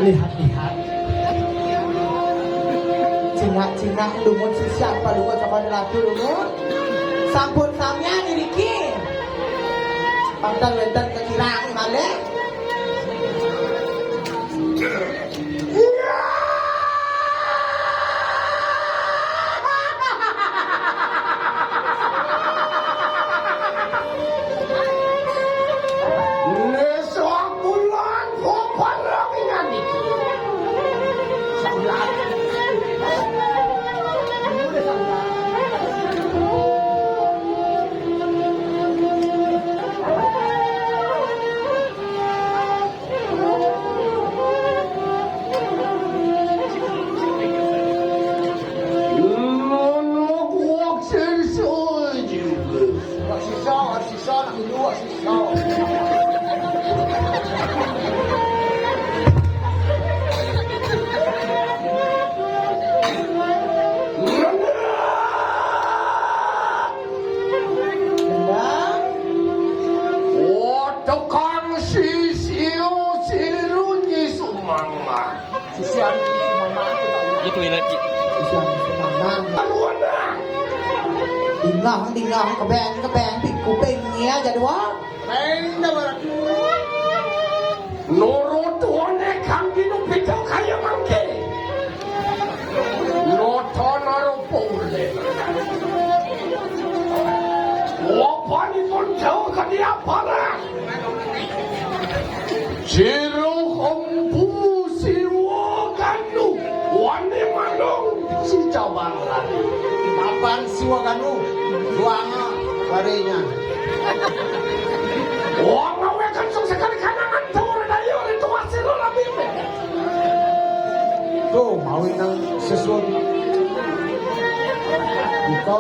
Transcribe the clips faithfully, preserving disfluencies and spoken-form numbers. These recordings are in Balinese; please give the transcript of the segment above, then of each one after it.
Lihat-lihat. Cingak-cingak lumut sisian palungut sama lelaki lumut. Sampun samian iriki. Pantang wénten kakirang malih. Nesa kulon peperangan iki. Nono kuwak sirsa juga. Wak sisa, wak sisa, nak minum wak sisa. Gendang. Oh, tukang sisio sirunyi sumangga. Sisian sumangga. Itu enak, Ci. Sisian sumangga. Aduh, anak. Dingah, dingah, kebeng, kebeng, kupingnya jadi wah. Beng, dah, Barat. Nurut one kang dinu pita kaya mangke. Notana rupa ulir. Wapanipun jauh kadiaparan. Jero empu siwa ganu. Wane manung si cabang lari. Mapan siwa ganu. Duanga warenya. Wong ngawe kan sung sekali kanangan tawar dayo itu wasilo labi. Tuh, mawi nang sesuatu. Buka.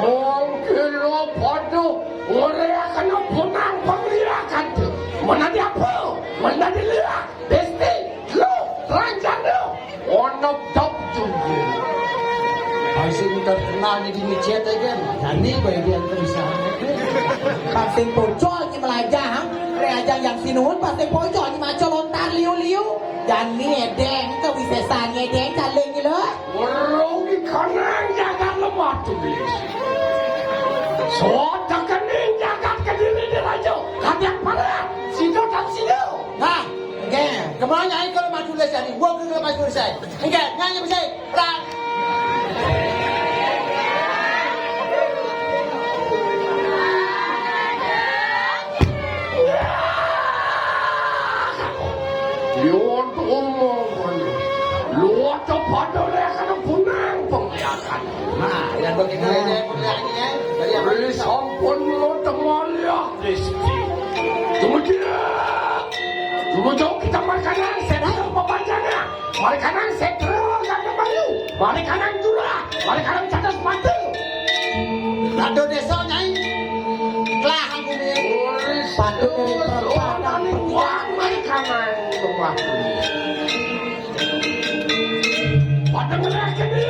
Wong kira padha ngreakana punang pangliakan tuh. Menadi apa? Menadi liak. Besti, lu, ranjang lu. Ono top juga. Masih terkenal di dunia chat ya kan? Jani bae dia tulisan. Pas sing pojok iki melajah, ha? Rejang yang sinuhun pas sing pojok iki maca lontar liu-liu. Jani edeng kewisesane edeng caling iki lho. Weruh iki kanang jagat lemah tulis. Soal tekening jagat Kediri diraja. Kadang pada sido dan sido. Nah, nggih, kemana nyai kalau maju les jadi? Wong kalau maju les. Nggih, nyanyi mesti. Ran. Yon omong kono. Luwat padha lek ana punang penglihakan. Nah, yang begini ini penglihakannya. Dari apa? Beli sampun lo temaliah Kristi. Kemudian, kemudian kita makanan, saya papanjangnya. Mari kanang Setra Gandamayu. Mari kanang Jurah. Mari kanang Cadas Mata. Ratu Desa, Nyai. Telah aku nih. Patut dari perempatan. Wah, mari kanang Lemah. Pada ngerah kene.